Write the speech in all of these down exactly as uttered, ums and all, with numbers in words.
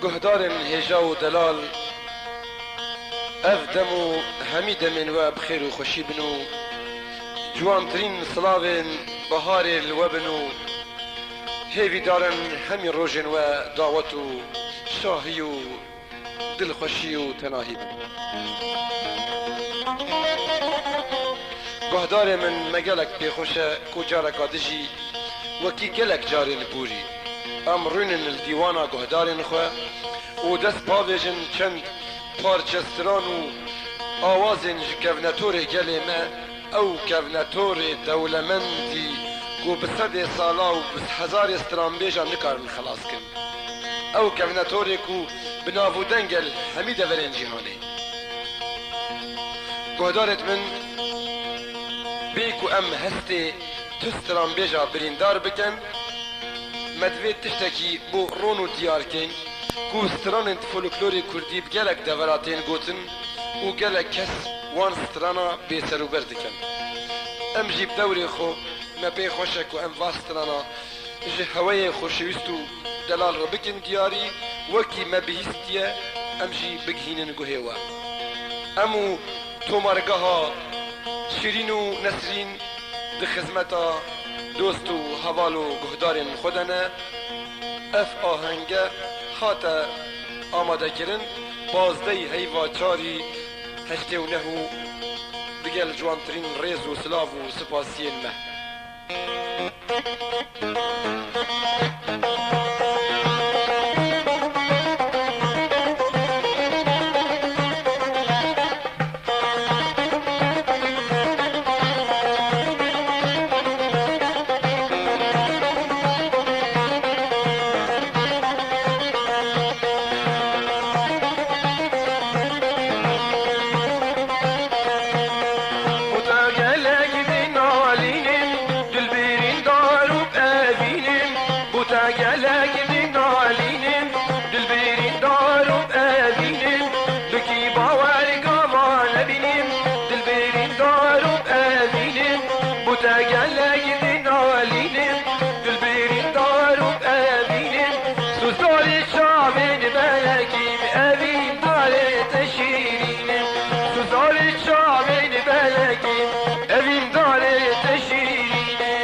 Guhdarên hêja û delal, ev dem û hemî demên we bi xêr û xweşî bin û ciwantirîn silavên biharê li we bin û hêvîdar in hemî rojên we dawet û şahî û dilxweşî û tenahî bin. Guhdarê min, me gelek pêxweş e ku careka din jî wekî gelek carên borî em rûnin li dîwana guhdarên xwe û dest bavêjin çend parçe stran û awazên ji kevnetorê gelê me, ew kevnetorê dewlemendî ku bi sedê sala û bi hezarê stranbêjan nikarin xelas kin. Ew kevnetorê ku bi nav û deng e li hemî deverên cîhanê. Guhdarêt min, bê ku em hestê tu stranbêja birîndar bikin, me divê tiştekî bo ron û diyar kein ku stranên di folklorê kurdî bi gelek devera tên gotin û gelek kes wan strana bêserûber dikin. Em jî bi dewrê xwe, me pê xweş e ku em va strana ji heweyê xweşewîst û delal re bikin diyarî, wekî me bihîstiye, em jî bigihînin guhê we. Em û tomargeha Şîrîn û Nesrîn di xizmeta dost û heval û guhdarên xwe de ne. Ev ahenge hate amadekirin, pazdehê heyva çarî heştê û neh û digel ciwantirîn rêz û silav û sipasiyên me. Buta gelek dinalînin, dilbirîn dar û evînin. Buta gelek dinalînin, dilbirîn dar û evînin. Dikî bawer gava nebînin, dilbirîn dar û evînin. Buta gelek dinalînin, dilbirîn dar û evînin. Suzdarê çavên belekî, evîn darê te şîrîn e. Suzdarê çavên belekî, evîn darê te şîrîn e.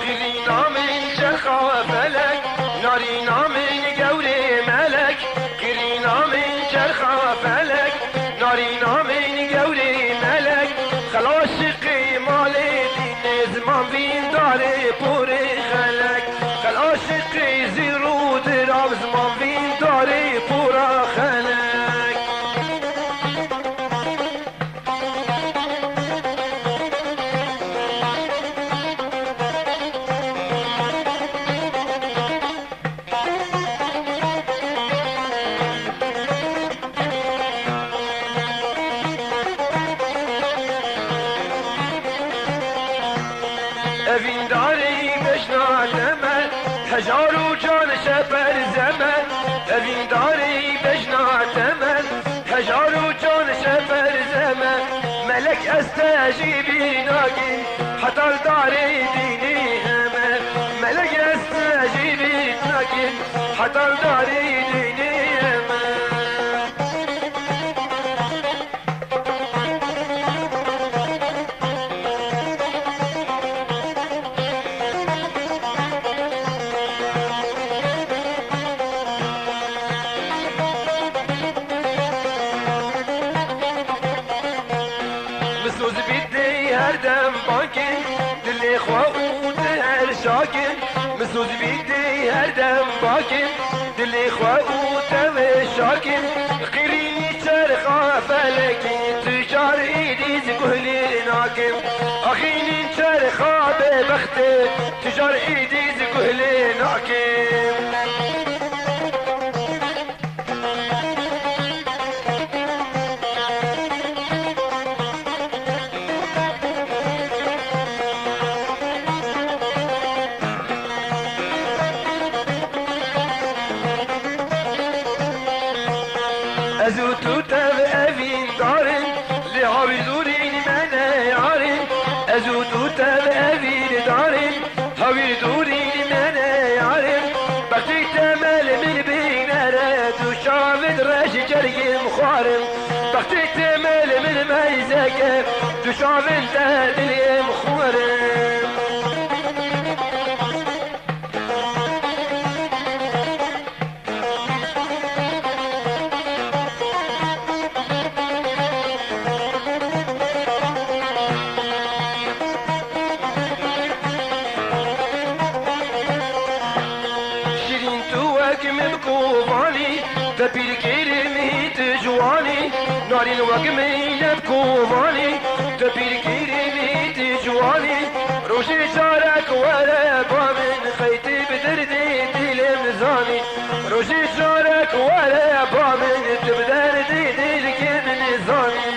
Qirîna min çerxa felek, narîna min gewrê melek. Qirîna min çerxa felek, narîna min gewrê melek. Xel aşiqê malê dînê, ziman vîn darê porê xelek. Xel aşiqê zîr û dirav, ziman vîn darê pora xelek. Evîndarê bejna te me, hejar û can şeperze me. Evîndarê bejna te me, hejar û can şeperze me. Melek ez te jî bîr nakim, heta li darê dînê heme. Melek ez te jî bîr nakim, heta li darê dînê heme. Min soz bî dê her dem bakin, dilê xwe û di her şakin. Min soz bî dê her dem bakin, dilê xwe û tevê şakin. Qirînî çerxa felekî, tu car êdî ji guh lê nakim. Axînîn çerxa bêbextê, tu car êdî ji guh lê nakim. Hawîr dûrîn me neyarîn, ez û tu tev evîr darîn. Hawîr dûrîn me neyarîn, bextê temel min bînere, du çavin reş cergim xwarin. Bextê temel min meyzeke, du çavin te dilêm xwarin. Şirîn tu wek min kovanî, te pîrkirî min tu ciwanî. Narîn wek min ne kovanî, te pîrkirî min tu ciwanî. Rojê carek were ba min, xeytî bi derdê dilê min zanî. Rojê carek were ba min, tu bi derdê dilkê min zanî.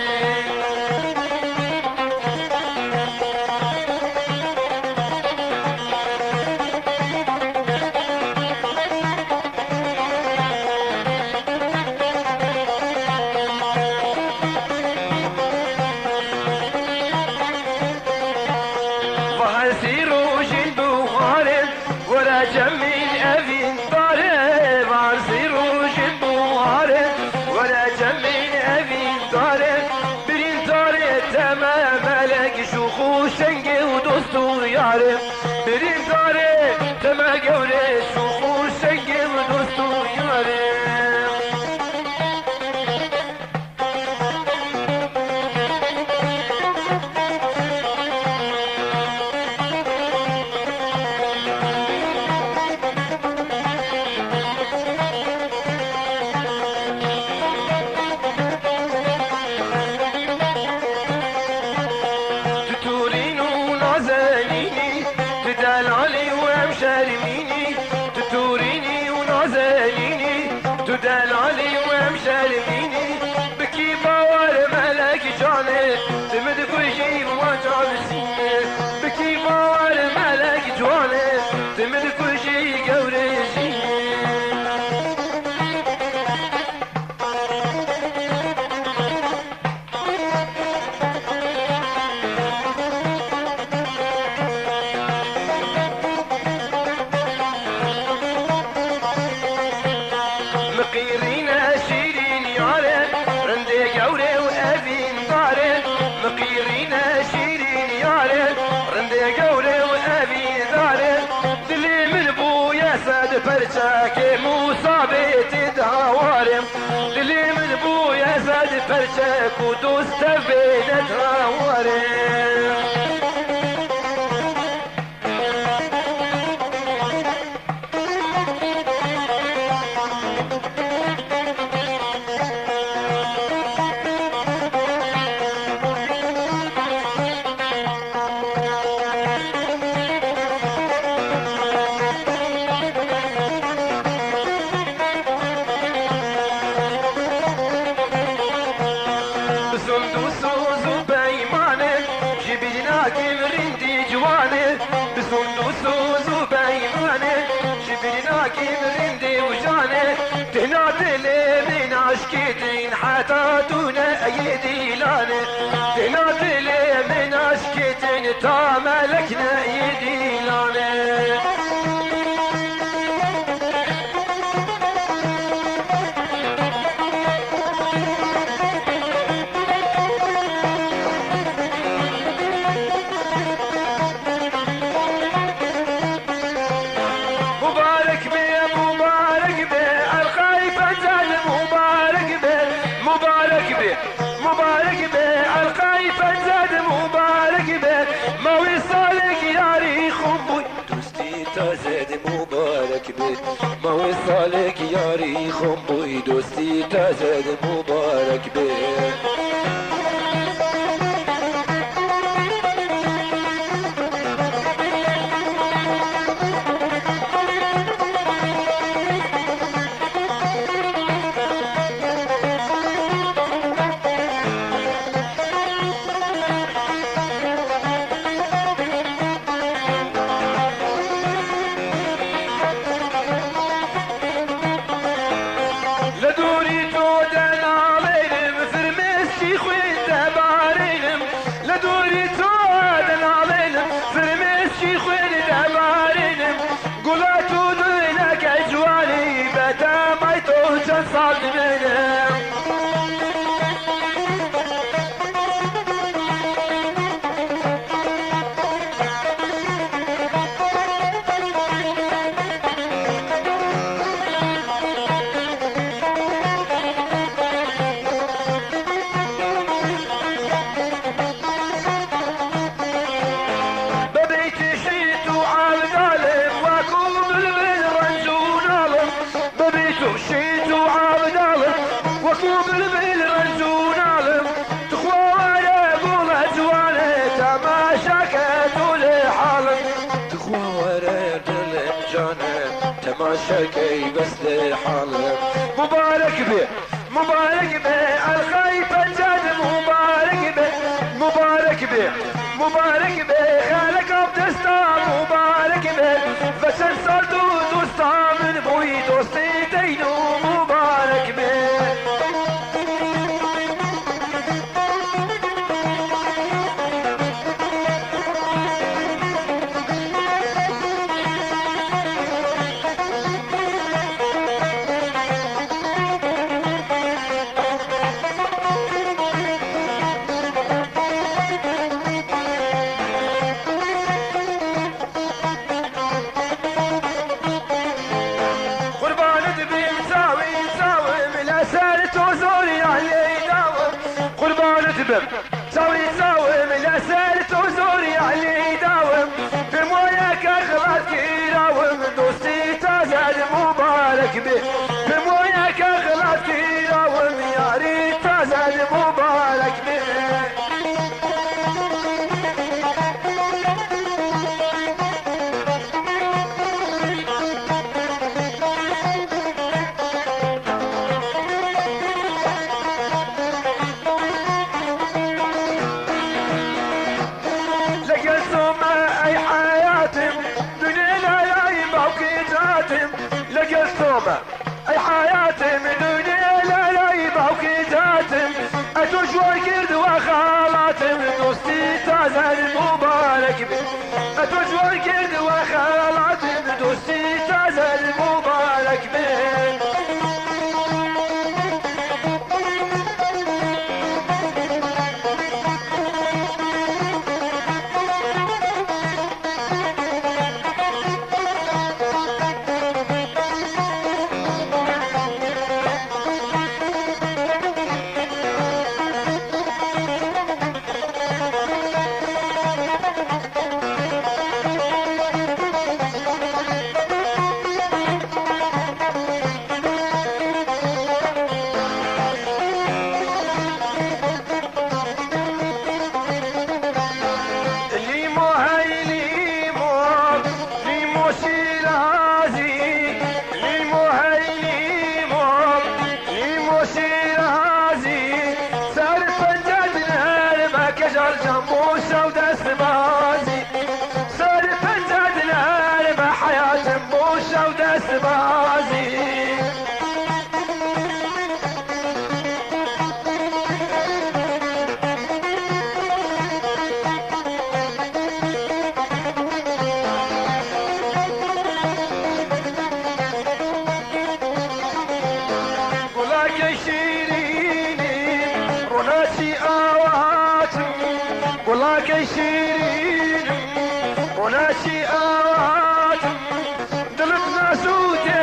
Vaher sî rojên buharê, were cemîn evîn darê. Vaher sî rojên buharê, were cemîn evîn darê. Birîn darê te me melek, şûx û şengê û dost û yarê. Birîn darê te me gewrê, şûx û şengê û dost û yarê. Tu tûrîn û nazenînî, tu delalî û em şermînî. Tu tûrînî û nazenînî, tu delalî û em şermînî. Bikî bawer melek canê, tu min dikujî wan can sînê. Bikî bawer melek canê, tu min dikujî gewrê jînê. Miqîrîne şîrîn yare, rindê gewre û evîn dare. Miqîrîne şîrîn yare, rindê gewre û evîn dare. Dilê min bûye sed perçekê, Mûsa bê tê daware. Dilê min bûye sed perçek û dost tev bê ne daware. Bi sund û soz û peymanê, ji bîr nakim rindî ciwanê. Bi sund û soz û peymanê, ji bîr nakim rindî û janê. Têna dilê min aşkê din heta tu ne yê dîlanê. Têna dilê min aşkê din ta melek ne yê dîlanê. Mubarek be, mubarek be, elqayî penced mubarek be, mubarek be, mubarek be, elqayî penced mubarek be, mawê salek yarî xwe bû. Dostî taze de mubarek be. Ma wê salek yarî xwe bûy, dostî taze de mubarek be. Li dûrî to de navêrim, firmês Dûrî tu de nalênim, firmêşkî xwênî de barînim. Gula tu dileke ciwanî, be temay tu çend sal dimînim. Bebî tu şît û evdal im, wekû bilbil renc û nal im. Bebî tu şît û evdal im, wekû bilbil renc û nal im. Tu xwe were gule ciwane, temaşe ke tu lê hal im. Tu xwe were dilê cane, temaşe key bes lê hal im. Mubarek be. Mubarek be, elxay pencad mubarek be, mubarek be, mubarek be, xelek abdesta mubarek be, ve çend sal tu dosta min bûyî, dostê teyno mubarek be. Qurbanit bim çawî çawim, li ser to zor ya lê dawim. Qurbanit bim çawî çawim, li ser to zor ya lê dawim. Pir moyeke xilas kirawim, dostî taze di mubarek bi. Pir moyeke xilas kirawim, yarî taze di mubarek bi. Legel to me ey heyatim, dunê lalay bawkê catim. Legel to me ey heyatim, dunê lalay bawkê catim. E to ji wan gird we xalatim, dostî taze mubarek bi. E to ji wan gird we xalatim, dostî taze mubarek bi. Lîmo hey lîmo, lîmo şîrazî, lîmo hey lîmo, lîmo şîrazî. Ser pence dinar me kecal can bo şew destbazî. Ser pence dinar me heyatim bo şew destbazî. Gulakê şîrînim, ronaçî awatim. Gulakê şîrînim, ronaçî awatim. Dilim nasûte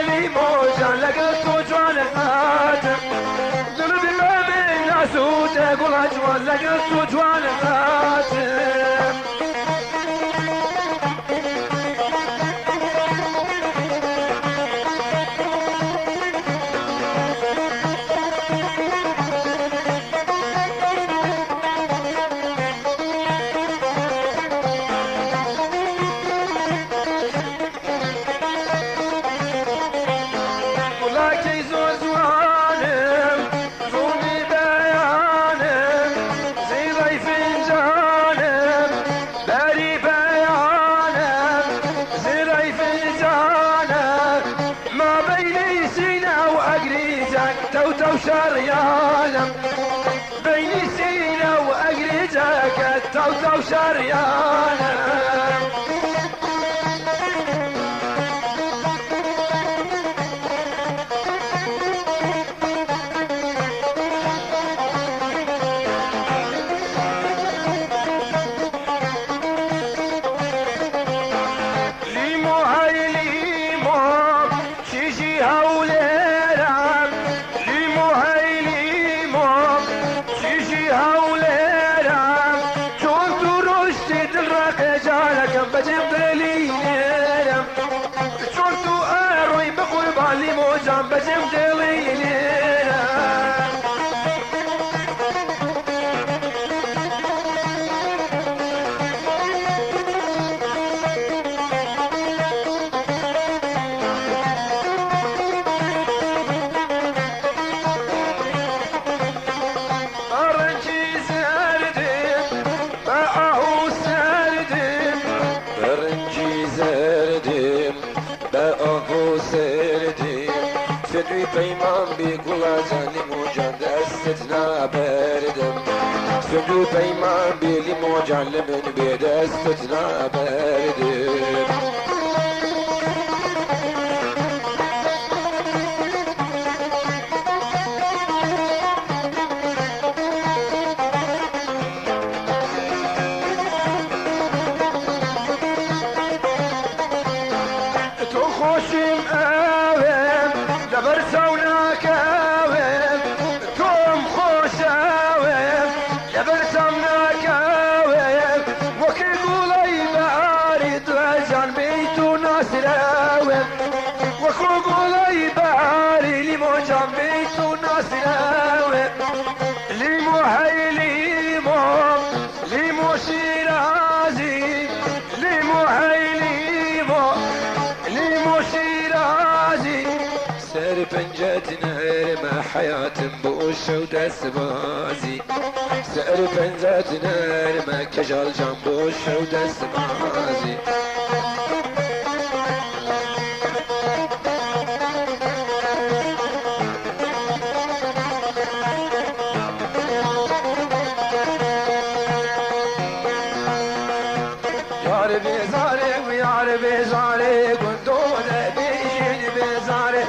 lîmocan, legel to ciwan hatim. Dilim me nasûte gula ciwan, legel to ciwan hatim. Gulakê zor ziwanim, zûnî beyanim, zîrey fincanim, berî beyanim, zîrey fincanim. Ma beynî sîne û egrî ceng, tew tew şeryanim. Beynî sîne û egrî Taw taw şeriyane. Lîmo hey lîmo, çi jî hewlêre. Lîmo hey lîmo, çi jî hewlêre. Çon tu ruştî dil re qecarekem, becem dilînêre. Çon tu eroy bi qurban lîmo can, becem dilînêre. Be rencî zerdim, be ahû serdim. Be rencî zerdim, be ahû serdim. Fedû peyman bî gula can, lîmo can destit naberdim. Fedû peyman bî lîmo can, li min bê destit naberdim. Tom xoşim ew e, li ber çaw nakeve. Tom xoş ew e, li ber çaw nakeve. Wekî guley beharî tu can bî tu nasrewe. Wekî guley beharî lîmo can bî tu nasrewe. Lîmo hey lîmo, lîmo şîrazî, lîmo hey lîmo, lîmo şîrazî. Ser pencet nerme heyatim bo şew destbazî. Ser pencet nerme kejal can bo şew destbazî. Yar bêzare û yar bêzare, gundo de bêjin bêzare.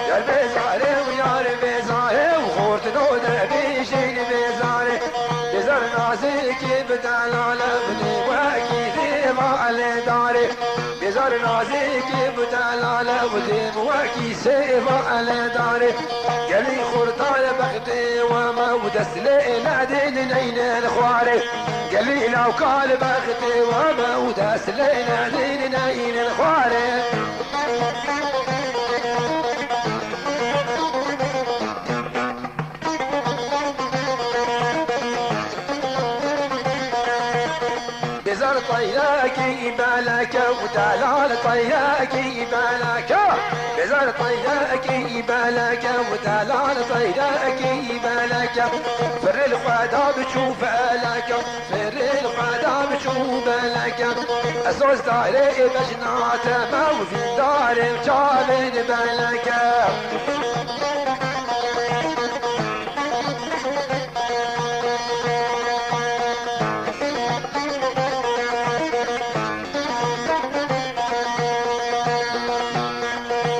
Yar bêzare û yar bêzare, û xortino de bêjin bêzare. Bêzar nazikê bi delale bidê wekî dêva elê dare. Bêzar nazikê bi delale û dêm wekî sêva eledarê. Gelî xurtare bextê we me û dest lê nedîn neynin xwarê. Gelî lawkal bextê we me û dest lê nedîn neynin xwarê. Bêzar teyrek î belek e û delal teyrek î belek e. Bêzar teyrek î belek e û delal teyrek î belek e. Firê li xwe da biçû felek e. Firê li xwe da biçû belek e. Ez dost darê ê bejna te me û vîndarê çavên belek e.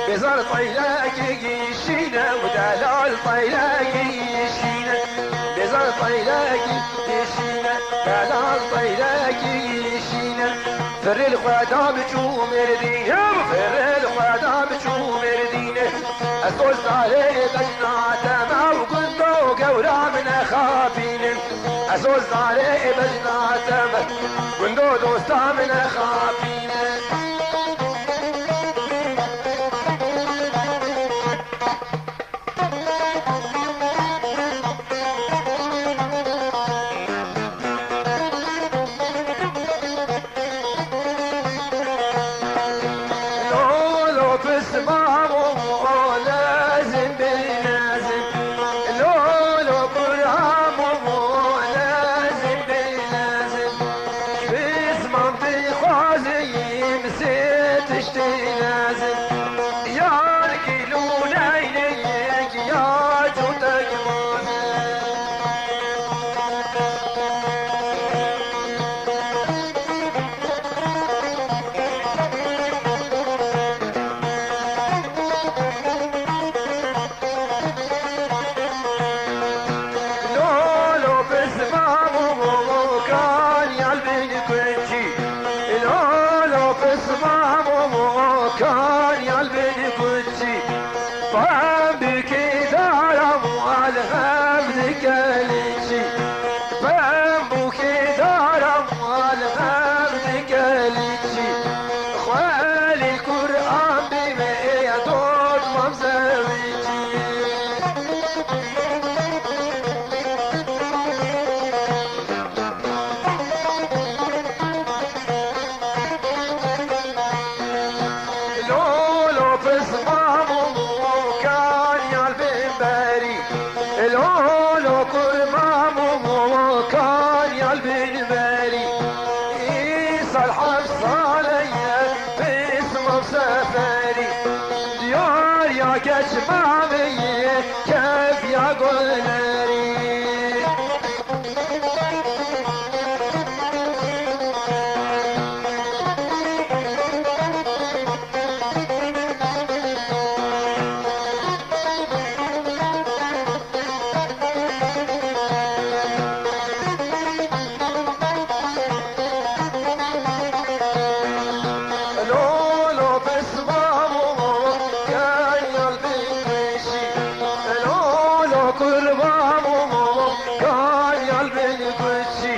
Bêzar teyrek î şîne û delal teyrek î şîne. Bêzar teyrek î şîne, delal teyrek î şîne. Firê li xwe da biçû Mêrdînê, firê li xwe da biçû Mêrdînê. Ez dost darê bejna te me û gundo gewra min nexapînin. Ez dost darê bejna te me, gundo dosta min nexapînin. Lolo pismamo, o lezim bê lezim. Lolo kuramo, o lezim bê lezim. Pismam dixwazî Kanyal bin Berî, îsal heft sale ye, pismam seferî. Diyar ya keç mameyê, kev ya gulerî. Lolo pismamo, kanyal bikişî. Lolo kurbamo, kanyal bikişî.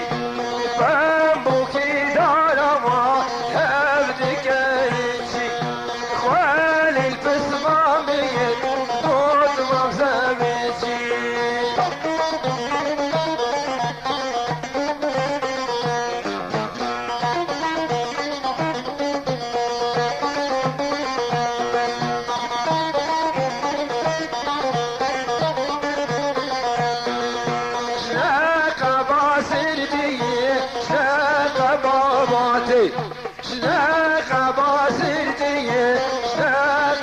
Pembokî dara ma hev dikeriçî. Xwelîl pismamê dot mam zemecî. Jine qeba serdiyê, jine qeba batê. Jine qeba serdiyê, jine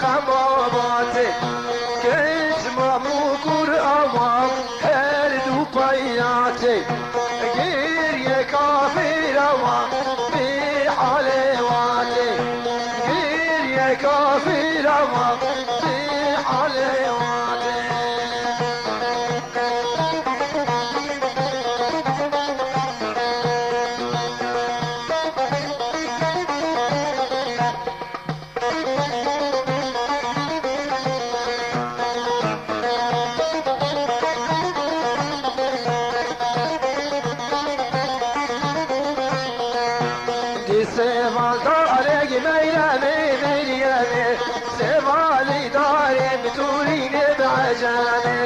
qeba batê. Keç mam û kur awa, her du peyatê. Giriye kafir awa, bi halê watê. Giriye kafir awa, bi halê watê. Di sêval darê meyremê Meryemê, sêvalî darê bi Tûrînê bi Ecemê.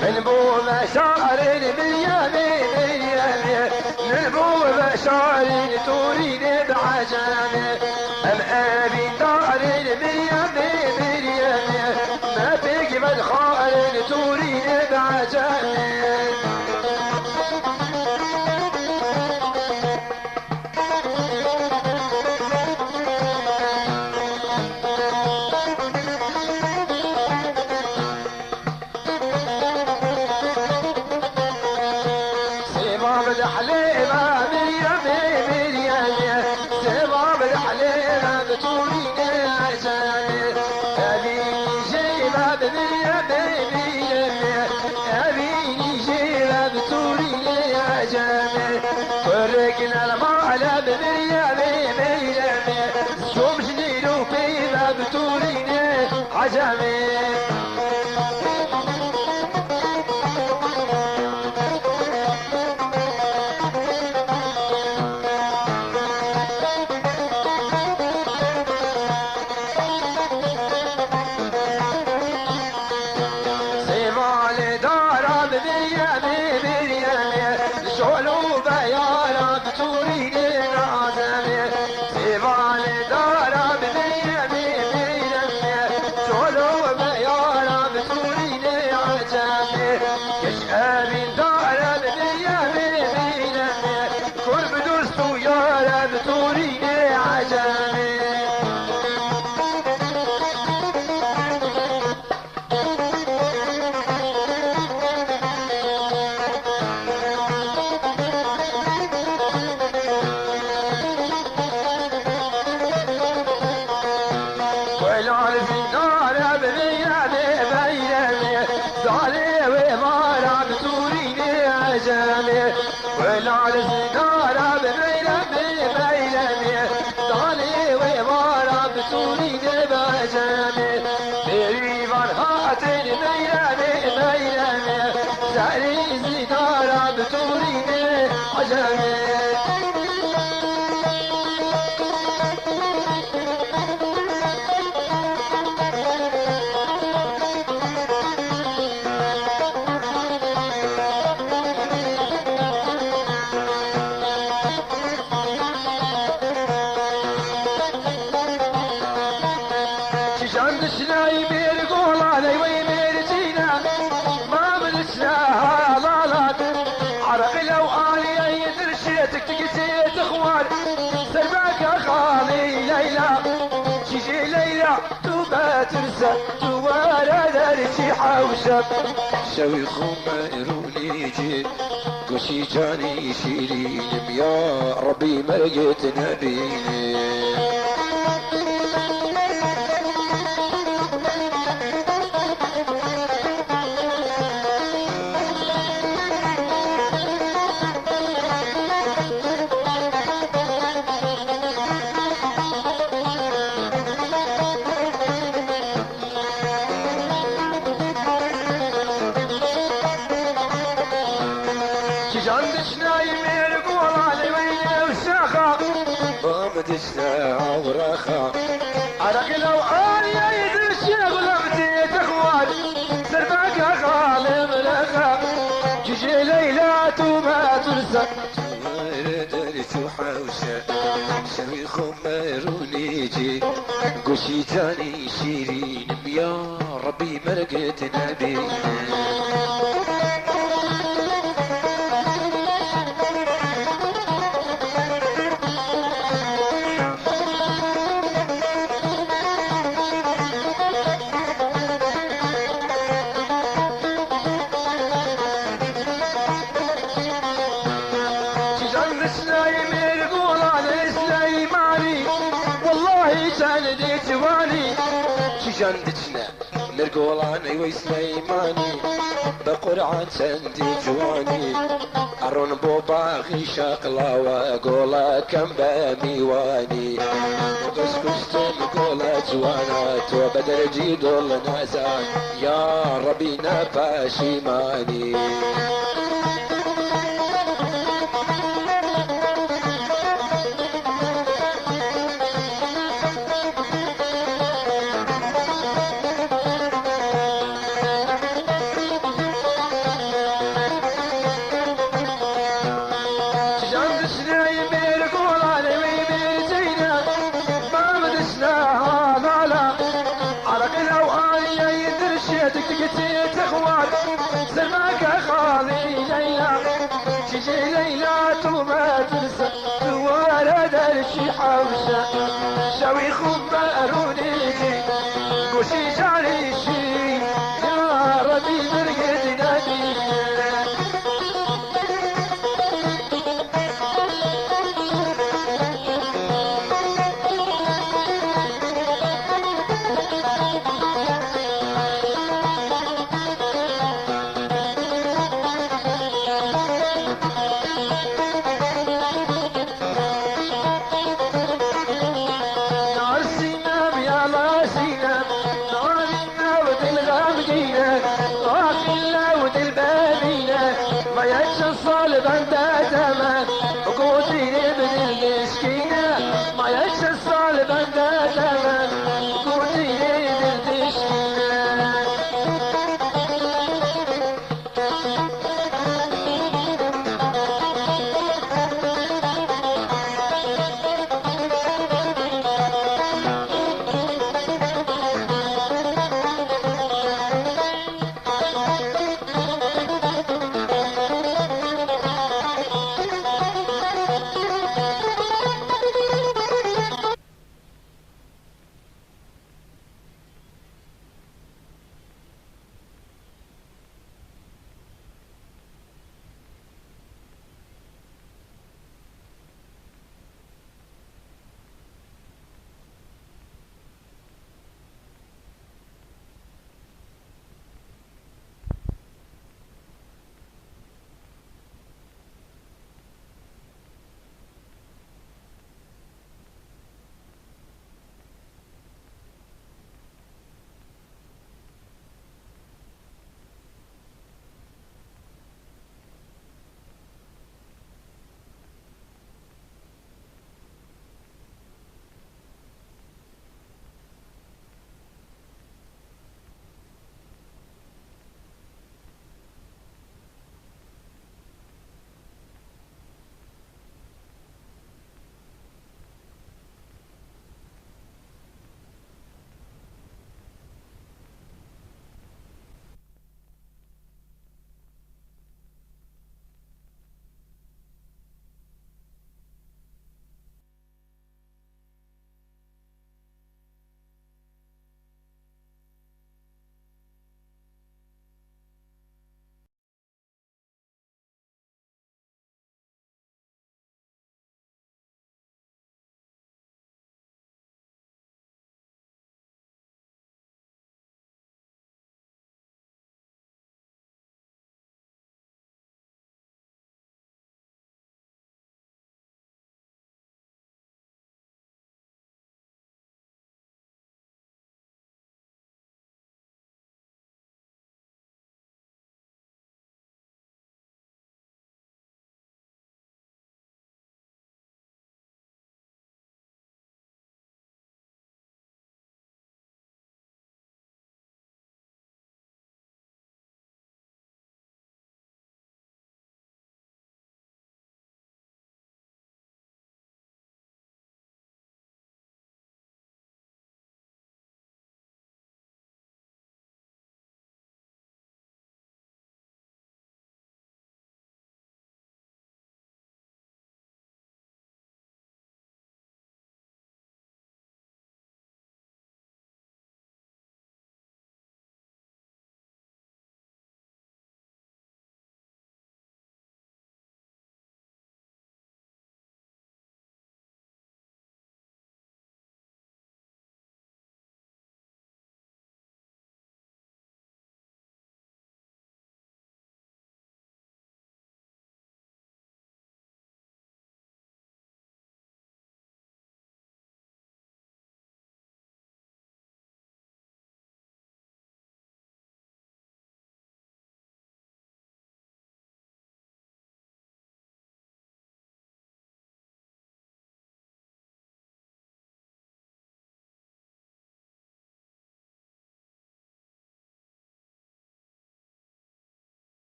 Min bo me şarên Meryemê, Meryemê, min bo me şarên Tûrînê bi Ecemê. Em evîndarên Meryemê, Meryemê, me pêk ven xarên Tûrînê bi Ecemê. Sêva bi dehlê me Meryemê, Meryemê. Sêva bi dehlê me bi Tûrînê Ecemê. Evînî jê me bi Meryemê, Meryemê. Evînî jê me bi Tûrînê Ecemê. Kurik nermale bi Meryemê, Meryemê. Şom ji nîro pê me bi Tûrînê Ecemê. Sêvalê dara bi Meryemê, Meryemê, şol û beyara bi Tûrînê nazemê. Sêvalê dara bi Meryemê, Meryemê, şol û beyara bi Tûrînê Ecemê. Keç evîndara bi Meryemê, Meryemê, kur bi dost û yara bi Tûrînê Ecemê. Welal zîndare bi Meyremê, Meyremê, zalê wê mara bi Tûrînê Ecemê. Welal zîndare bi Meyremê, Meyremê, zalê wê mara bi Tûrînê bi Ecemê. Bêrîvan hatên Meyremê, Meyremê, serê zîndara bi Tûrînê Ecemê. Tik tik tê dixwar, serbeke xalê Leyla. Çîjê Leyla, tu metirse, tu were derçî hewşe. Şewî xwe me rûnî cî, goşî canî şîrînim, ya Rebî mergê tu nebînî. Kîjan diçnayî mêr golanê weyne û şaxa. Bam diçne awraxa. Araqî law aliyayî dişê gulam tê dixwar. Serbeke xalê mirexa. Cicê Leyla tu me tursa. Were derçû hewşe. Şewî xwe me rûnî cî. Goşî canî şîrînim, ya Rebî mergê tu nebî. Kîjan diçnayê mêr golanê Sileymanî, wellahî çendî ciwanî. Kîjan diçne Mirgolanê wey Sileymanî, bi Qur'an çendî ciwanî. Eron bo baxî şaqlawa, gola kem be mîwanî. Dost kuştim gola ciwana, to bedelcî dol nezan. Ya Rebî ne peşîmanî. Çijan dişneyî mêr golanê wê mêr ceyne, mam dişne halala. Arqila û aliyeyî dirşê tik tik tê tixwar, sermeke xalî Leyla. Çijê Leyla tu me